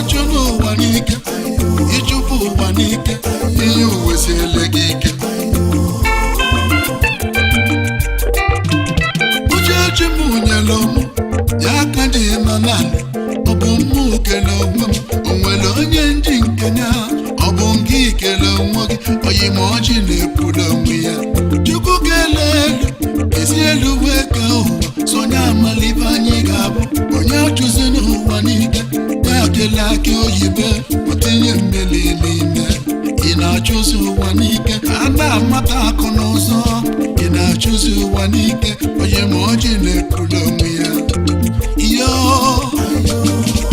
Achụ n'ụwa n'ike, ịchụpụ ụwa n'ike, ihe uwe siele gị ike. Uchechi m nyere mụ ya aka dị nọ naanị. Ọ bụ mụ kele onwe m, o nwere onye nji nke ya? Ọ bụ gị kele onwe gị, oyi ma ọjị na-ekwuru onwe ya. Chukwu kelee elu, esi elu wee kee ụwa, sonye amalibe anyị ga-abụ. Onye achụzi n'ụwa n'ike, ya kele aka oyibo, o tinye mmiri n'ime. Ị na-achụzi ụwa n'ike, a na-amata akụ n'ụzọ. Ị na-achụzi ụwa n'ike, onye ma ọjị na-ekwuru onwe ya. Iyo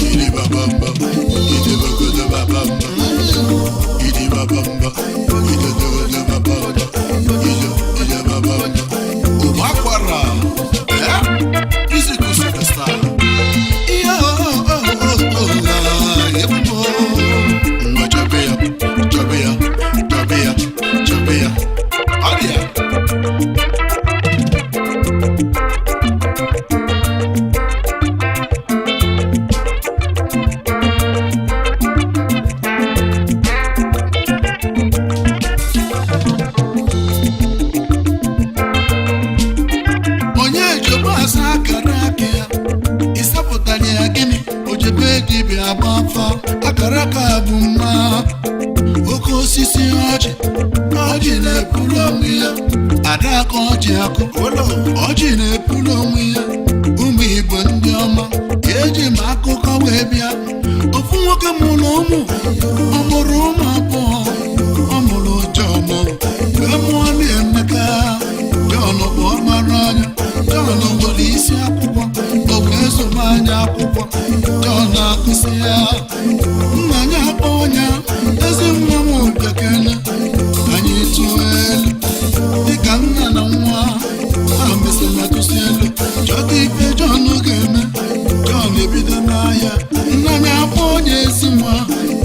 idibabamba, idibagodobabamba, idibabamba, idodogodobabamba, ido idobabamba. Ụmụ akwara, eh? Musical superstar. Iyo, oh, oh, oh, ah, ebubo. Ngwa chọbe ya, chọbe ya, chọbe ya, chọbe ya. Ọ dị ya. Onye jebe asa akara aka ya, ịsapụtara ya gịnị? Ojebe dibịa agba afa, akara aka bụ mma. Oke osisi ọjị, ọjị na-epuru onwe ya. Adaka ọjị akụ, ọjị na-epuru onwe ya. Ụmụ Igbo ndị ọma, eji m akụkọ wee bịa. Ofu nwoke mụrụ ụmụ, ọ mụrụ ụmụ abụọ. Ọ mụrụ Jọn wee mụọ na Emeka. Jọn bụ ọmara anya. Jọn nwere isi akwụkwọ, o wee zụba anya akwụkwọ. Jọn akụsị ya, nna ya akpọ ya, ezi nwa m bịakene anyị tụọ elu dịka nna na nwa. Ha mesịrị tụsị elu, chọta ife Jọn ga-eme. Jọn ebido n'ahịa, nna ya akpọ onye ezi nwa,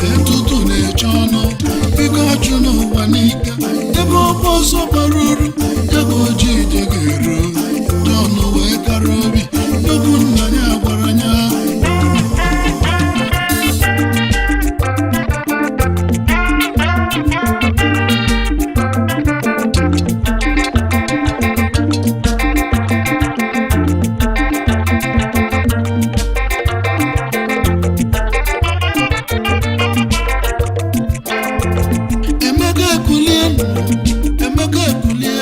etutu na-eche ọnụ, biko chụ n'ụwa n'ike, ebe ọkpọ ọsọ bara uru ya ka oji ije ga-eru. Jọn wee kara obi n'okwu nna ya gwara ya. Emeka ekulie, Emeka ekulie,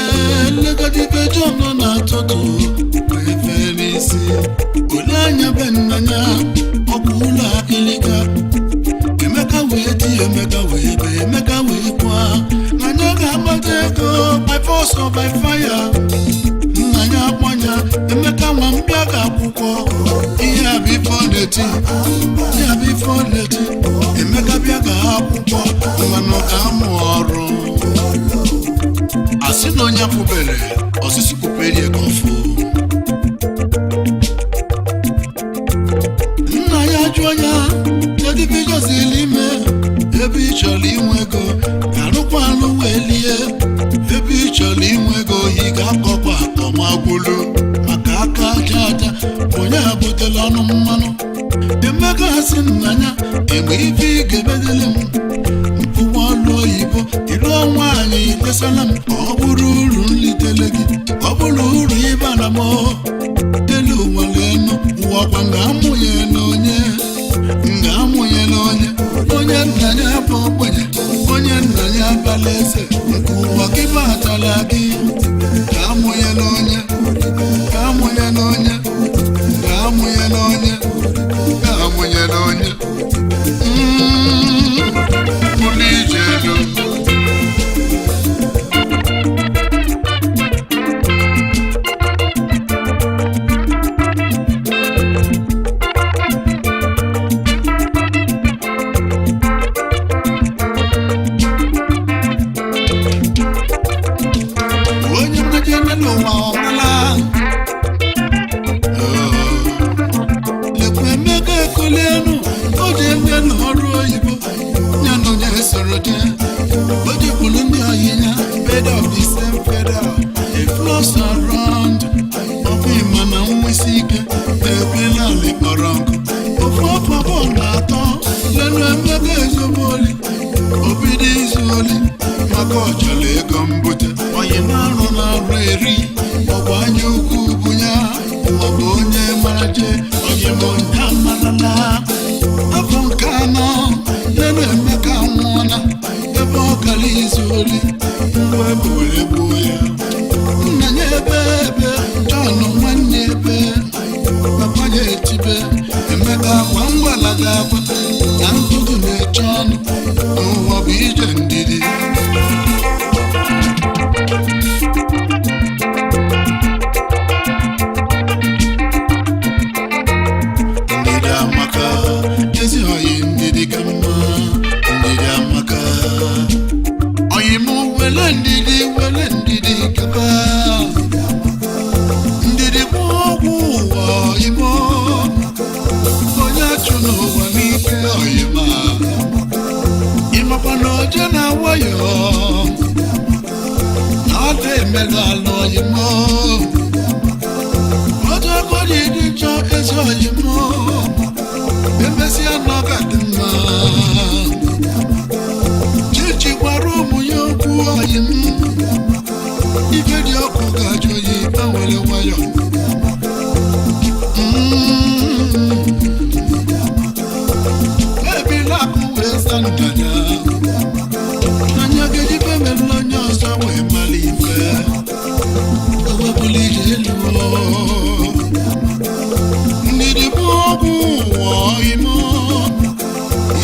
legodi ife Jọn na-atụtụ wee fee n'isi. Ole anya be nna ya, ọ bụ ụlọ akịlịka. Emeka wee ti, Emeka wee be, Emeka wee kwa na ya ga-agbata ego by force or by fire. Nna ya akpọnya, Emeka nwa m, bịa ga akwụkwọ. Ihe a bụ ife ọ na-eti, ihe a bụ ife ọ na-eti. Emeka bịa ga akwụkwọ, mmanụ ka amụ ọrụ. Asị na onye akwụbere osisi kwuperie ka ọfụ. Nna ya jụọ ya, kedu ife ịchọziri ime? Ebe ị chọrọ inwe ego, arụkwa alụ wee lie. Ebe ị chọrọ inwe ego, ị ga-akọkwa akọmagwulu maka aka aja aja, onye ha butela ọnụ mmanụ. Emeka sị nna ya, egbe ife ị ga-emedele m, mpụwa ọlụ oyibo, ịlụọ nwaanyị, desala m ka ọ bụrụ uru nlitele gị, ọ bụrụ uru ịbara m. Elu ụwa elu ụwa kwa, nga amụnye n'onye, nga amụnye n'onye. Onye nna ya bụ ogbenye, onye nna ya abala eze nke ụwa gị batara gị. Ka amụnye n'onye, ka amụnye n'onye, ka amụnye n'onye, ka amụnye n'onye. Mm, ụlọ ije elu. Onye mmeje n'ụwa ọmala. Lekwa Emeka ekolienu, o ji ndị n'ọrụ oyibo ya na onye soro jee. O jekwuru ndị oyi ya, bed of the same feather, a flows around. Ọkwa ịma na nwesi ike na-ebiela ala kpọrọ nkụ. Ofu afọ abụọ na atọ. oli, obido izu oli maka ọchọrọ ego mbute. Onye na-arụ na-arụ eri, ọbụ anya ukwu bụ ya, maọbụ onye mara je onye ma onye amarala. Afọ nke anọ nenu Emeka nwụọla ebe ọ gara izu oli, mgbe egbe were gbuo ya. Nna ya ebe ebe, John nwanne ebe, papa ya etibe Emeka gwa ngwala ga-agwa na ntụtụ na-eche ọnụ n'ụwa bụ ije ndidi. Ndidi amaka, ezi oyi, ndidi ka mma, ndidi amaka. Oyi m, wele ndidi, wele ndidi kaba. Ndidi bụ ọgwụ ụwa. Oyi m, onye achụ n'ụwa n'ike. Oyi m a, ịmakwa na oje na nwayọ na ọ dị emelụ ala. Oyi m, otu aka dị njọ, ezi oyi m, emesịa na ọ ga-adị mma. Chichi gwara ụmụ ya okwu. Oyi m, ife dị ọkụ ga-ajụ oyi, gbanwere nwayọ. Ebila akụ wee sa ndada anya ga-ejibe merụrụ onye ọzọ wee mara ife ewepụla ije elu. Ndidi bụ ọgwụ ụwa. Ime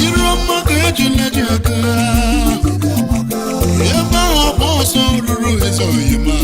iru ọma ka ejula ji aka ebe ahụ ọgba ọsọ ruru eze. Oyima